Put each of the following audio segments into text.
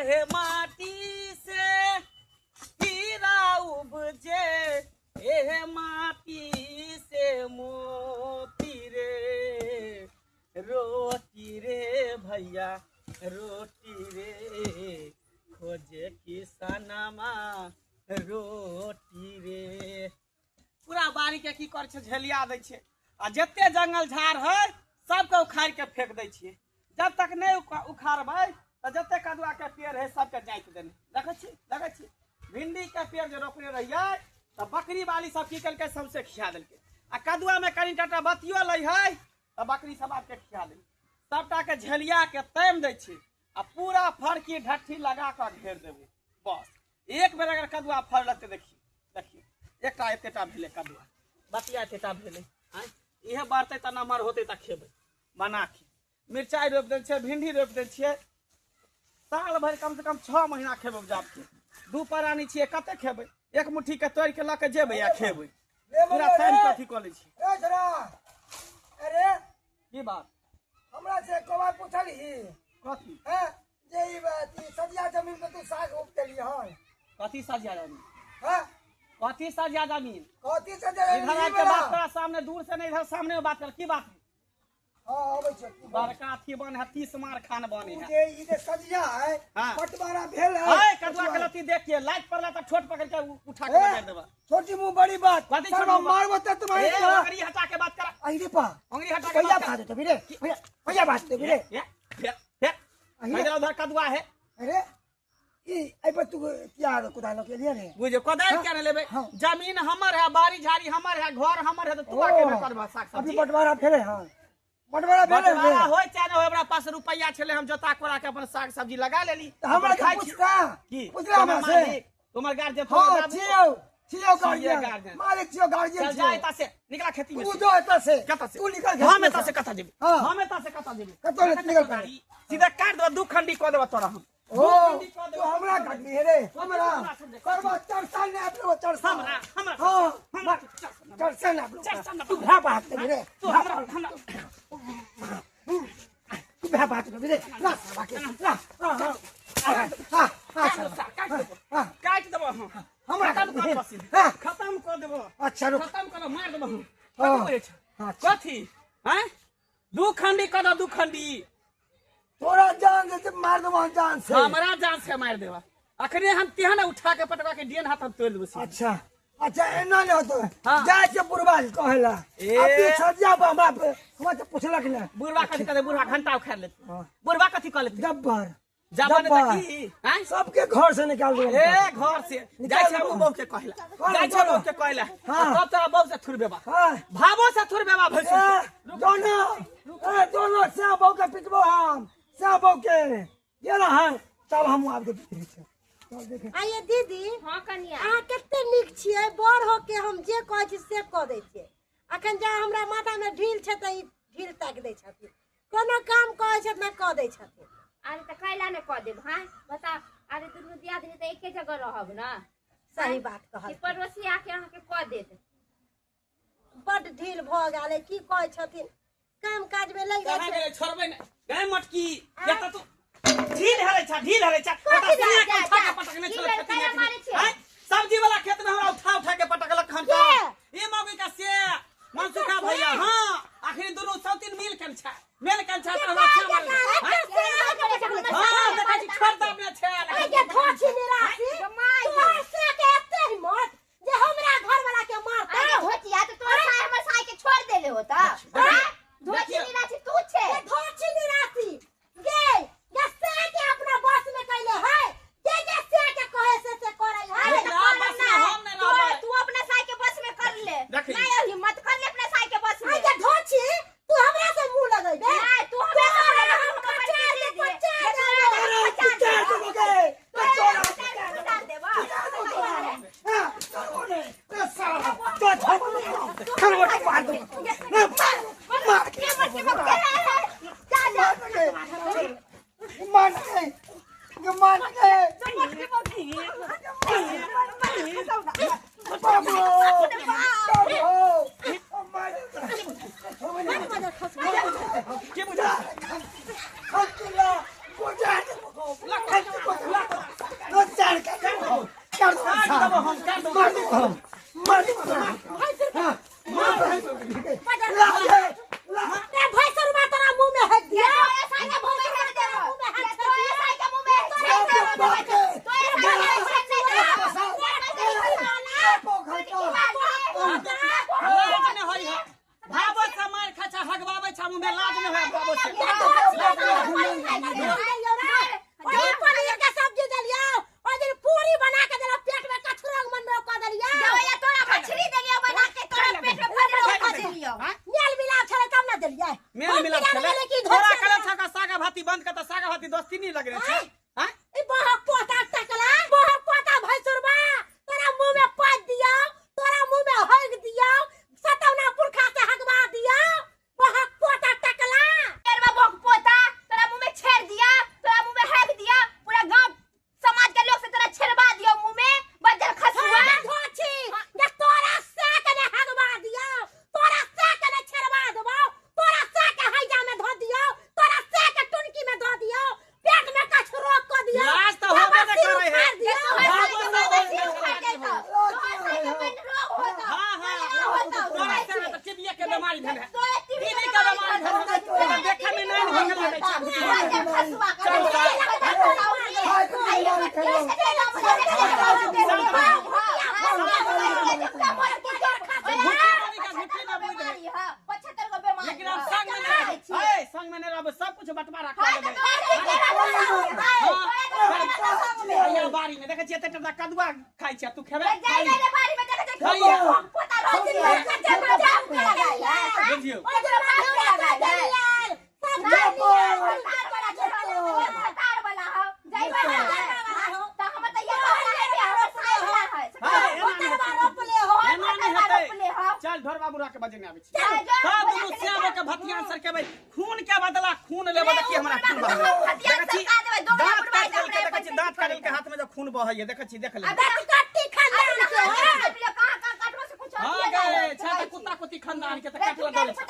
एहे माटी से हीरा उपजे, एहे माटी से मोती रे। रोटी रे भैया रोटी रे, खोजे किसनमा रोटी रे। पूरा बाड़ी के की कर छै, झेलिया दै छै। आ जते जंगल झाड़ है सबके उखाड़ के फेंक दै छियै। जब तक नहि उखाड़बै तऽ जते कदुआ के पेड़ है सबके जाइत देने। देखै छी, देखै छी भिंडी के पेड़ जे रोपने रहियै तऽ बकरी वाली सब की केलकै, सौंसे खिया देलकै। आ कदुआ में कनि टाटा बतियो लै है तऽ बकरी सब आबि के खिया देलकै। सबटा के झेलिया के तामि दै छी आ पूरा फड़की ढट्ठी लगा कऽ घेर देबै। बस एक बेर अगर कदुआ फड़लक तऽ देखियौ, देखियौ एकटा एतेटा भेलै कदुआ, बतिया एतेटा भेलै। आँय इहे बढ़तै तऽ नमहर होतै तऽ खेबै बना के। मिरचाइ रोपि दै छियै, भिंडी रोपि दै छियै, साल भरि कम से कम 6 महीना खेबै उपजाबके। 2 प्राणी छियै, कते खेबै? एक मुट्ठी के तोड़ि के लऽ के जेबै आ खेबै। पूरा टाइम कथी कऽ लै छियै। ए छोरा, अरे की बात? हमरा से एको बार पूछलही? कथी? हैं? जे ई बात, ई सजिया जमीन पर तू साग उपजेलियै हन। कथी सजिया जमीन? हैं? कथी सजिया जमीन? कथी सजिया जमीन? इधर आबि के बात करा, सामने दूर से नहीं, इधर सामने में बात कर। की बात है? हाँ, आबै छै। बड़का अथी बन है, 30 मार खान बने है। जे ई जे सजिया है, हाँ। बंटवारा भेल है। है, कदुआ के लत्ती देखिए, लाइट पड़ला त छोट पकड़ के उठा के ए, लगा देबा। छोटी मुंह बड़ी बात। कथी छोटी सरवा मुंह? मारबो त तुम्हारे ए, के। अंगुरी हटा के बात करा। आई रे पा। अंगुरी हटा के भैया बात कर। भाज देबी रे। भैया, भैया भाज देबी रे। ए, ए, ए, आई रे। इधर उधर कदुआ है। अरे, ई, एहि पर तू किया कुदाल के लिए रे? बुझे, कोदारि हाँ, किया ने लेबै? हाँ। जमीन हमर है, बाड़ी झाड़ी हमर है, घर हमर है, त तू ओ, आके ने करबा साग अभी सब्जी। बंटवारा भेलै हन। बंटवारा भेलै हन। बंटवारा होय चाहे न होय, हमरा पास रुपैया छलै, हम जोता कोड़ा के अपन साग सब्जी लगा लेली। तऽ हमरा अपन के खाइ छी। पूछता? की? पूछला हमरा तुम्हार से? मालिक, तुम्हार गार्जियन, हाँ, तुम्हार बाबू। छियौ, छियौ छियै गार्जियन। गार्जियन। मालिक छियौ, गार्जियन चल छियौ। जा एतऽ से, निकला खेती में तू से। जो एतऽ से। कतऽ से? तू निकल खेती हम में एतऽ से। से कतऽ जेबै? हाँ। हम एतऽ से कतऽ जेबै? कतऽ नहि निकल पाबी। सीधा काटि देबऽ, 2 खंडी कऽ देबऽ तोरा हम। ओ, तू हमरा काटली रे, हमरा। करबा 4 साल ने अपने 4 साल। हमरा, हमरा, हाँ, हमरा, 4 साल ने अपने। 4 साल ने तू भए बात देबी रे। तू हमरा, हमरा। तू भए बात देबी रे। ला, साला के, ला, हाँ, हाँ, हाँ, हाँ, हाँ, साला। काटि देबो, हाँ। काटि देबो हम। हमरा खत्म कऽ देबो सीधे। हाँ। खत्म कऽ देबो। अच्छा, रुक। खत्म कऽ देबो, मारि देबो हम। हाँ। कथी कहै छौ? अच्छा। कथी? आँय? 2 खंडी कऽ दऽ, 2 खंडी। तोरा जान से मार देबो हम, जान से। हमरा जान से मारि देबा। अखने हम तेहन उठा के पटवा के डेन हाथ हम तोड़ि देबो सीधे। अच्छा, अच्छा, एना नहि होतो। हाँ। जाइ छै बुढ़बा के कहै ला। ए। अभी सजिया पर हमरा पे, हमरा तऽ पुछलक ने। बुढ़बा कथी कहतै? बुढ़बा घंटा उखाड़ि लेतै। हाँ। बुढ़बा कथी कह लेतै? जब्बर। जब्बर नहि तऽ जब्बर। की? आँय? सबके घर से निकाल देबो। ए, घर से। निकाल जाइ छै देबो। हमहूँ बहू के कहै ला। हाँ, जाइ छै चलो। बहू के कहै ला। हाँ। आ तब तोरा बहू से थुरबेबा। हाँ। भावो से थुरबेबा भैंसुर के। ए, दोनों, ए, दोनों से बहू के पिटबो हम, से बहू के। ये रहा है, तब हम आबि के पिटै छियै। चल देखे। आइए दीदी। हाँ, कनिया। अहाँ कते नीक छियै, बड़ होके हम जे कहै छी से कऽ दै छियै। अखन जा हमरा माथा में ढील छै तऽ ई ढील ताकि दै छथिन, कोनो काम कहै छथिन ने कऽ दै छथिन। अरे तऽ कैला ने कऽ देब? हाँ बता, अरे दुनू दियादनी तऽ एके जगह रहब ने। सही बात कहल। कि पड़ोसी आके अहाँके कऽ देत। बड ढील भऽ गेल है, की कहै छथिन, काम काज में लागि जाइ कहाँ छै। गेलै? छोड़बै ने गए मटकी, या तऽ तू ढील हेरै छा, ढील हेरै छा। कथी ओतऽ जा, सुनिया के जा, उठा के जा। पटकने ढील छलै हेरै खेती में कैला अखनी। मारै छियै? आँय? सब्जी वाला खेत में हमरा उठा उठा के पटकलक हन के? ई मौगी का से मनसुखा भैया। हाँ, आखिरी दुनू सौतीन मिल के छा, मिल के छा तऽ हमरा छा मारल। आँय? हाँ, देखै छी, छोड़ दे अपने छे। आइ के धोछी निराशी, तोहर से के एते हिम्मत जे हमरा घर वाला के मारता। अरे धोतिया तऽ तोहर साय हमर साय के छोड़ देले होता। हाँ? धोती देखियौ। निराशी तू छे। ये धोछी निराशी गे, ये से के अपना बस में कैले है, जे जे से के कहे से से करे है। लेकिन आब बस में हम नहि रहबै। तू अपना साय के बस में कर ले। देखी। नहीं हिम्मत कर ले अपना साय के बस में। आइ के धोछी, तू हमरा से मुंह लगेबे? नहीं, तू हमरा से मुंह लगेबे, हम कचार कचार दे, दे, कचार दे। अरे, कचार पिटा दे। देबो गे, तोरा तोरा कचार देबो। पिटा देबो तोरा। हाँ, चलबो ने, ए साला, तो छोड़बो ने, चलबो ने, मार देबो। ए, मार, मार के, के मत, के मत, के जा, जा। मार के, मार के, मार के। बाबू, बाबू, मार के बुझा? खंचला, बुझा देबो, खंचला। मार दो हम मार दो हां मार ला ला ए भैंसुरवा तोरा मुंह में हक दिया ऐसा के मुंह में हक देबो मुंह में हक तो ऐसा के मुंह में हक देबो तो ऐसा लाज नहि होइ है भावो से मार खा छै हगबाबै छै मुँह में लाज नहि होइ बाबो से ओही पनीर के सब्जी देलियौ ओहि दिन पूरी बना के देलौ पेट में कछुरक मन कऽ देलियौ तोरा मछली देलियौ बना के तोरा पेट में फल कऽ देलियौ मेल मिलाप छलै तब ने देलियै मेल मिलाप छलै तोरा कले छका सागा भाती बंद कर त सागा भाती दोस्ती नहीं लग रहे छै हां ई बहक पोता टकला बहक पोता भैंसुरवा तोरा मुंह में पात दियौ तोरा मुंह में हग दियौ सतौना पुरखा से हगवा दियौ बहक पोता टकला तेरवा बहक पोता तोरा मुंह में छेड़ दिया तोरा मुंह में हग दिया पूरा गांव समाज के लोग से तोरा छेड़वा दियो मुंह में बजर खसुआ धोछी जे तोरा से के ने हगवा दियौ तोरा से के ने छेड़वा देबौ तोरा से के हैजा में धो दियौ तोरा से के टुनकी में धो दियौ पेट में कछुरो क दियौ लाज त होबे न करे है तोरा से त टीबी के बीमारी भेल है टीबी के बीमारी भेल है देखे में नहीं भंग लगै छै लेकिन अब संग में नहीं ए संग में नहीं रहबे सब कुछ बंटवारा कर लेबै भैया बाड़ी में देखै छियै एते टा कदुआ खाइ छै तू खेबै बुझियौ एना नहि हेतै चल ढोरबा बुढ़ा के बजेने आबै छी सब दुनू श्याम के भतियान सर के खून के बदला खून लेबै देखिए हमरा खून बहै देखै छी दांत काटि देलकै देखै छी दांत काटि देलकै हाथ में जब खून बहै देखै छी देख ले हां गए छै त कुत्ता कुत्ती खानदान के त काटला दले छै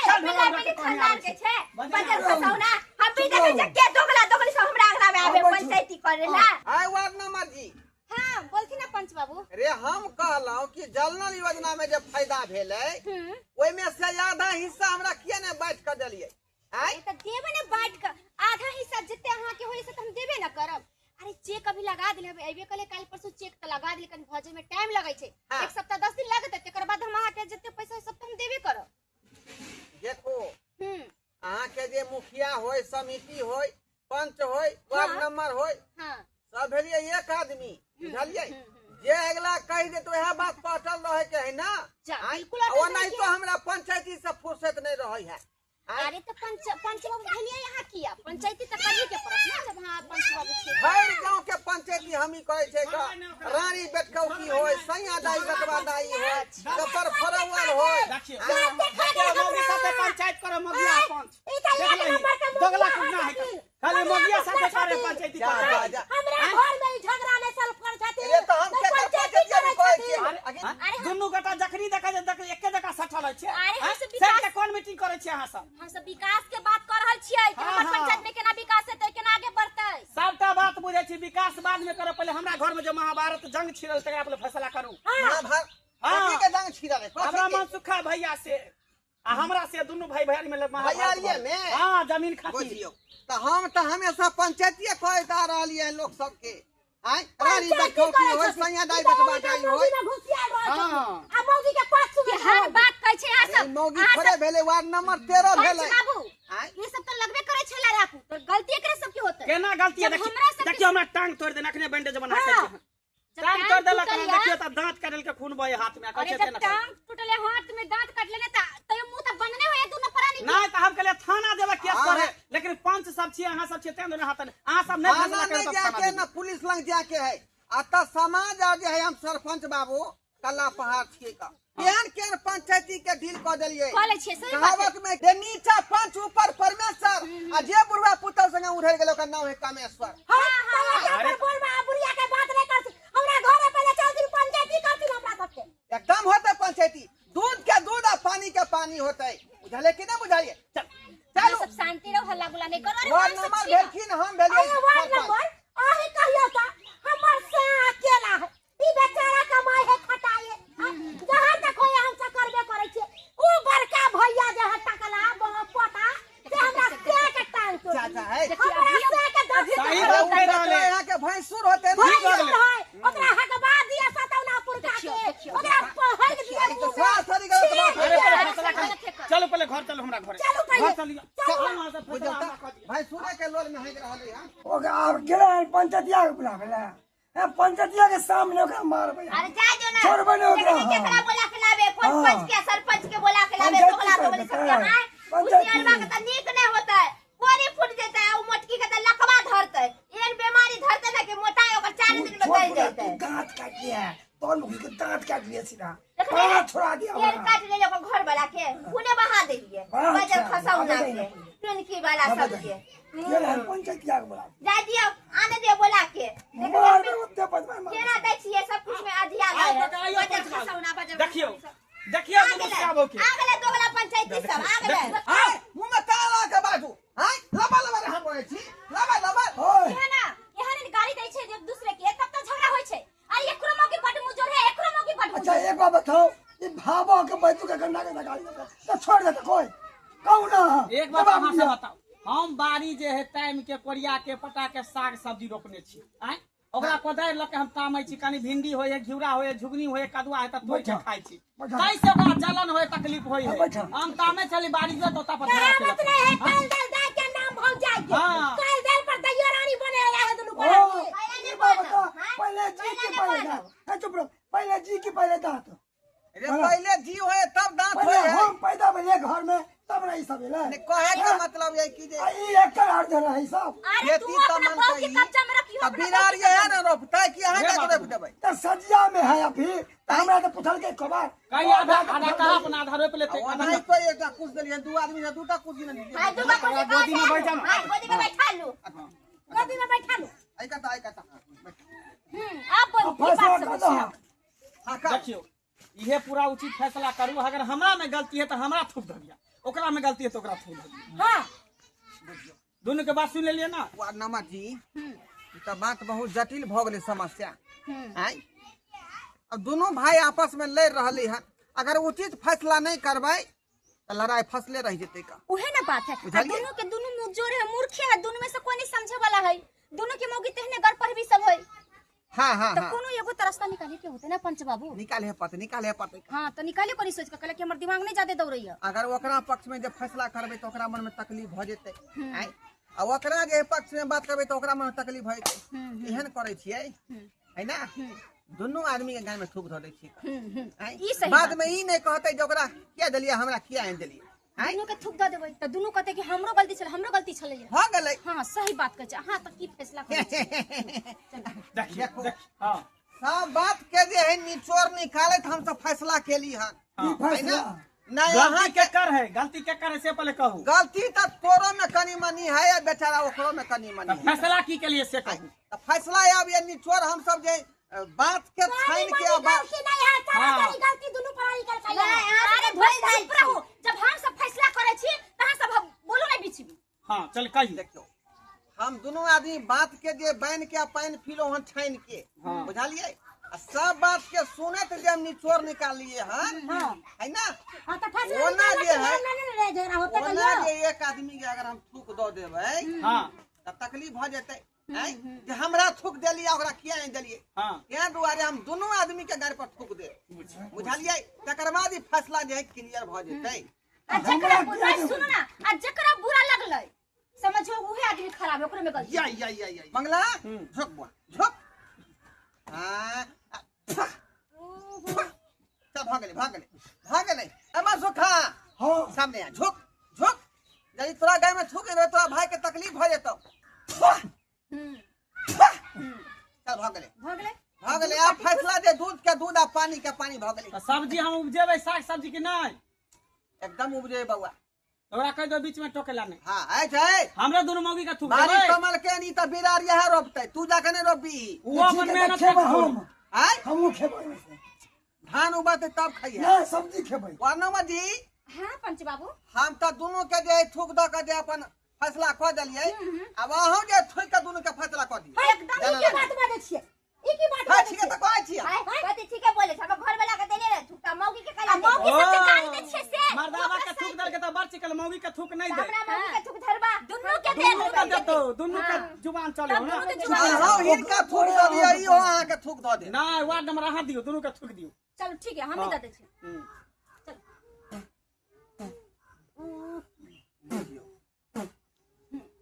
खानदान के छै बजर खसौना हम भी देखै छै के दोगला दोगली सब हमरा अंगना में आबे पंचायती करे ला। आय वार्ड नंबर जी। हां बोलथि ना पंच बाबू। रे हम कहलौं कि जल नल योजना में जे फायदा भेलै ओइ में से आधा हिस्सा हमरा किया ने बांट के देलियै? आय त देबे ने बांट के आधा हिस्सा जते अहाँ के होई से त हम देबे ना करब। अरे चेक अभी लगा दिले अभी अइबे कले काल परसों चेक त लगा दिले कन भजे में टाइम लगै छै। एक सप्ताह 10 दिन लागत तेकर बाद हम अहाँ के जते पैसा सब त हम देबे करब। देखो अहाँ के जे मुखिया होय समिति होय पंच होय वार्ड नंबर होय सब भेलिए एक आदमी बुझलिए जे अगला कहि दे तो वएह बात पटल रहे के है ना। ओ नहीं तो हमरा पंचायती से फुर्सत नहीं रहे है। अरे तो पंच पंच बाबू भेलिए यहाँ किया पंचायती त करिए के पड़त ना जब हां पंच बाबू छे हर गांव के पंचायती हम ही कहै छै का रानी बेटकौकी होय सैया दाई बेटवा दाई होय कपर फरवल होय। देखियो मौगी साथे पंचायत करो मौगिया पंच दोगला कुना है खाली मौगिया साथे करे पंचायती जा करे। हमरा घर में ई झगड़ा नै सॉल्व कर छथिन रे त हम के पंचायती अभी कहै छियै। दुनू गोटा जखनी देखै छै देख एके जगह सठल छै। अरे हम सब विकास के कोन मीटिंग करै छियै अहाँ सब? हम सब विकास के बात कर रहल छियै कि हमर पंचायत में केना विकास हेतै केना आगे बढ़तै। सबटा बात बुझै छी विकास बाद में करब पहिले हमरा घर में जे महाभारत जंग छिड़ल तकरा पहिले फैसला करू। महाभारत कथी के जंग छिड़ल है? हमरा मनसुखा भैया से आ हमरा से दुनू भाई भैयारी में भैयारी में हां जमीन खातिर बुझियौ त हम त हमेशा पंचायतीये कहैत आ रहलियै लोक सबके। आय रानी बेटकौकी होय सैया दाई बेटवा दाई होय हां आ मौगी के पाँच कि हर बात कहै छै अहाँ सब मौगी थोड़े भेलै वार्ड नंबर 13 भेलै बाबू। ये सब त लगबे करै छै लड़ाकू त गलती एकरे सब के होतै। केना गलती है? देखियो हमरा टांग तोड़ देने अखने बैंडेज बना के टांग तोड़ देलक देखियो त दांत काटल के खून बहे हाथ में कहै छै तेना टांग टूटले हाथ में दांत काटले ने त तैयो मुंह त बंद नै होय दुनो प्राणी नहीं त हम कहले थाना देबे केस करे लेकिन पंच सब छी अहाँ सब छी तें दुनो हाथ अहाँ सब नहीं फैसला करब त थाना ना पुलिस लंग जाके है आ त समाज आ जे है हम सरपंच बाबू कला पहाड़ छियै का केहन केहन पंचायती के डील क देलियै कहले छियै सही बात कहावत में जे नीचा पंच ऊपर परमेश्वर आ जे बुढ़वा पुतौ संगे उठल गेल ओकर नाम है कामेश्वर। हां हां बुढ़वा बुढ़िया के बात नहीं करती हमरा घरे पहिले चलथिन पंचायती करथिन हमरा सबके एकदम होतै पंचायती दूध के दूध आ पानी के पानी होतै बुझले कि ना बुझलिए? चल चलो सब शांति रहो हल्ला गुल्ला नहीं करो। अरे वार्ड नंबर भेलखिन हम भेलियै वार्ड नंबर अही कहियो त हमर से अकेला भैंसुर होते ने। भैंसुर है ओकरा हकबा दिया सतौना पुरका के ओकरा पहल दिया ई तो सरासरी गलत बात है। अरे पहले फैसला कर। चलो पहले घर चलो, हमरा घरे चलू पहिले। घर चलियो। चलू। वहाँ से फैसला बुझल हमरा तऽ कऽ दिअ। भैंसुरे के लोल में हगि रहलै हन। ओकरा आब गेलै हन पंचायतिया के बुलाबै लए। ए, पंचायतिया के सामने ओकरा मारबै। अरे जा जो ना। छोड़बै नहि ओकरा। देखने केकरा बोला के लाबे, कोन हाँ। पंच के सरपंच के बोला के लाबे, पंचायती दोगला दोगली करतै। सबके हाय। पंचायती। उसियरवा के त नीक नहि होतै, कोरी फूट जेतै, आ उ मोटकी के त लकवा धरतै। एहन बीमारी धरतै ना कि मोटाइ ओकर 4 दिन में गलि जेतै। दांत काट लिया है, तोन में घुस के दांत काट लिया सीधा। देखने बाँह छोड़ा दिया तेल ओकरा। काट लेले ओकर घर वाला के, खूने बहा देलिए। बाँह बजर छोड़ा खसौना दिया। के, टुनकी वाला आबे सबके। गेल हन पंचायतिया के बुलाबै। जाय दियौ, आने दियौ बोला के। देखने मारबै ओते बदमाश मारबै। केना दै छियै सब कुछ में अधिया आउ दै। काका, आइयो बजर पंच बाबू। खसौना, बजर देखियौ खसौना। देखियौ आ दुनू गेलै, सियाबो के। आ गेलै दोगला पंचायती सब, आ गेलै। आय मुंह में ताला के बाजू। आय लबा लबा रे हम बोलै छी, लबा लबा। ओए, यहाँ ना, यहाँ ने गाली दै छै एक दूसरे के, तब तो झगड़ा होइ छै। अरे एकरो मौकी बड मुजोर है, एकरो मौकी बड अच्छा मुजोर। एक बात बताओ, ये भाबो के बैतू के गन्ना के गाली देता तो छोड़ देता कोई कहू ना। एक बात जवाब अहाँ से दिअ। बताओ, हम बाड़ी जे है टाइम के कोरिया के पटा के साग सब्जी रोपने छी, आँय ओकरा कोदारि लऽ के हम तामै छी, कनी भिंडी होय है, घिउरा होय है, झुगनी होय है, कदुआ है, तऽ तोड़ि के बैठा। खाइ छी। बैठा। ताहि से ओकरा जलन होय, तकलीफ होय है। बैठा। हम तामै छली बाड़ी में तऽ ओतऽ पर धरा कहावत केलक। नहीं है कल दल दाई के नाम भौ जाए। हाँ। कल दल पर दैयो रानी बने है दुनू ओ, पर। ये बात बताओ, पहले जी की पहले दांत। ए, चुप रहो, पहले जी की पहले दांत। रे पहले जी होए तब दांत पहले होए। हम पैदा भेलिए घर में तब ना ई सब भेलै। ने कहे के मतलब ये कि जे आ ई एकर हर जगह है सब। अरे तू खेती तऽ अपना मन बहू के कही, कब्जा में रखियो, तऽ अपना बहू बिरार के ये है कब्जा ने रोपतै कि अहाँ रे के बाप रोपि देबै? तऽ सजिया में है अभी, तऽ हमरा तऽ पुछल के खबर। कहीं आधा आधा कहाँ अपना आधा रोपि लेतै। आ ओनाहि कोइ एकटा कुछ देलियै, दू आदमी ने दूटा कुर्सी ने में। हाँ, दूगो कुर्सी गोदी में बैठ जाओ। हाँ, गोदी में बैठा लू। गोदी में बैठा लू। आइ कता, आइ कता। अब बोल, अब की बात फैसला सब कर दो। हां का देखियौ, इहे पूरा उचित फैसला करू। अगर हमरा में गलती है तऽ हमरा थूक धरिया, ओकरा में गलती है तऽ ओकरा थूक धरिया। हां दुनू के बात सुनि लेलियै ना? वार्ड नंबर जी, ई तऽ बात बहुत जटिल भऽ गेलै समस्या। आँय अब दुनू भाई आपस में लड़ रहलै हन, अगर उचित फैसला नहीं करबै तऽ लड़ाई फसले रहि जेतै का। उहे ना बात है। आ बुझलियै? दोनों के दोनों मुजोर है, मूर्खे है, दोनों में से कोई नहीं समझे वाला है। दोनों के मौगी तेहने घर पर भी सब है। हाँ हाँ तो हाँ कोनो एगो तो रास्ता निकाले के होते ना पंच बाबू। निकाले पते, निकाले पते। हाँ तो निकाले कोनी सोच के कहला कि हमर दिमाग नहीं ज्यादा दौड़ैया। अगर ओकरा पक्ष में जे फैसला करबै तऽ ओकरा मन में तकलीफ भऽ जेतै। आँय आ ओकरा जे पक्ष में बात करबै तऽ ओकरा मन में तकलीफ भऽ जेतै। एहन करै छियै है ना, दुनू आदमी के गाय में थूक धऽ दै छियै। आँय? ई सही बाद बात। में ई नहि कहतै जे ओकरा किया देलियै, हमरा किया आनि देलियै। आँय? दोनों के थूक दऽ देबै तऽ दुनू कहतै कि हमरो गलती छलै, हमरो गलती छलै। भऽ गेलै। हाँ सही बात कहै छै अहाँ, तऽ की फैसला करै छी? देखियौ देखो। देखियौ, हाँ सब बात के जे है निचोड़ निकालैत हम सब फैसला केली हन। ई है ना? फैसला नहीं गलती अहाँ के कर है, गलती के कर है से पहले कहू। गलती तऽ तोरो में कनी मनी है या बेचारा ओकरो में कनी मनी तऽ है। फैसला की के लिए से कहू। तऽ फैसला आब ये निचोड़ हम सब जे बात के छानि के आ बात गलती नहीं है, सारा हाँ। सारी गलती दुनू प्राणी कर खाई। अरे भाई चुप रहू, जब हम सब फैसला करै छी तऽ अहाँ सब बोलू नहीं बीच में। हाँ चल कहियौ। देखियौ हम दुनू आदमी बात के जे बान्हि के आ पानि पीलहुँ हन छानि के। हाँ। बुझलियै? आ सब बात के सुनैत जे हम निचोड़ निकाललियै हन है ना। हां तो फैसला ओना निकालला जे कि है, हम नहीं रे झगड़ा होते ओना कहियो। जे एक आदमी के अगर हम थूक दऽ देबै हाँ तऽ तकलीफ भऽ जेतै। आँय? जे हमरा थूक देलियै ओकरा किया नहि देलियै। हाँ तें दुआरे हम दुनू आदमी के गाड़ पर थूक देब। बुझलियै? तकर बाद ई फैसला जे है क्लियर भऽ जेतै। आ जकरा बुरा, सुनू ना, आ जकरा बुरा लगलै समझो उहे आदमी खराब है, ओकरे में गलती। या या या या मंगला झोक बुआ झोक। हाँ चल भऽ गेलै, भऽ गेलै, भऽ गेलै। एम्हर सुखा। हाँ सामने आ, झोक झोक। यदि तोरा गाय में थूक देबै तोरा भाई के तकलीफ भऽ जेतौ। चल भऽ गेलै, भऽ गेलै, भऽ गेलै। आब फैसला जे दूध के दूध आ पानी के पानी भऽ गेलै। तऽ सब्जी हम उपजेबै साग सब्जी कि नहि? एकदम उपजेबै बौआ। ओकरा कहि दो बीच में टोकेला नहीं। हाँ आइ छै। हमरे दुनू मौगी के थूक बारी देबै। कमल के नी तऽ बिरार यह रोपतै, तू जाके नहि रोपबी। ओ अपन ठीक है, मेहनत खेबै करतौ। हम। आँय? हमहूँ खेबै ओहिमे से। धान उबतै तब खइहे। नहि सब्जी खेबै। वर्णमा जी। हाँ पंच बाबू। हम तऽ दुनू के जे थूक दऽ के जे अपन फैसला कऽ देलियै, आब अहूँ जे थूक के दुनू के फैसला कऽ दियौ। एकदम जाना ई की बात बाजै छियै? ई की बात हाँ बाजै ठीक है छियै? तऽ कहै छियै। हाय, कथी ठीके बोले छै, हमर घर वाला के देले रहे थूक, तऽ मौगी के आ कला मौगी सबके गाली दै छियै से। मर्दावा के थूक देलकै तऽ बड़ चिकल मौगी के थूक नहीं दे। अपना मौगी के थूक धरबा दुन्नू के दे। दुनू के देतो, दुनू के जुबान चले हो ना। दुनू के जुबान। अहाँ हिनका थूक दऽ दिअ, इहो अहाँके थूक दऽ देत। नहीं, वार्ड नंबर अहाँ दियो, दुनू के थूक दियो। चलो ठीक है, हम ही दे दै छी।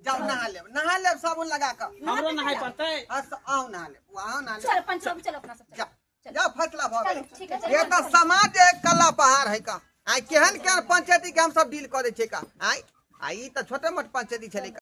जाउ नहा लेब, नहा लेब साबुन लगा कऽ। हमरो नहाय पड़तै। हाँ, आउ नहा लेब, आउ नहा लेब। चलो पंचो, चलो अपना सब चलो। जाउ जाउ, फैसला भऽ गेल। ठीक है, चलो। ये तऽ समाज एक कला पहाड़ है का। आइ केहन केहन पंचायती के हम सब डील कऽ दै छियै का। आइ आ ई तऽ छोटे मोट पंचायती छलै का।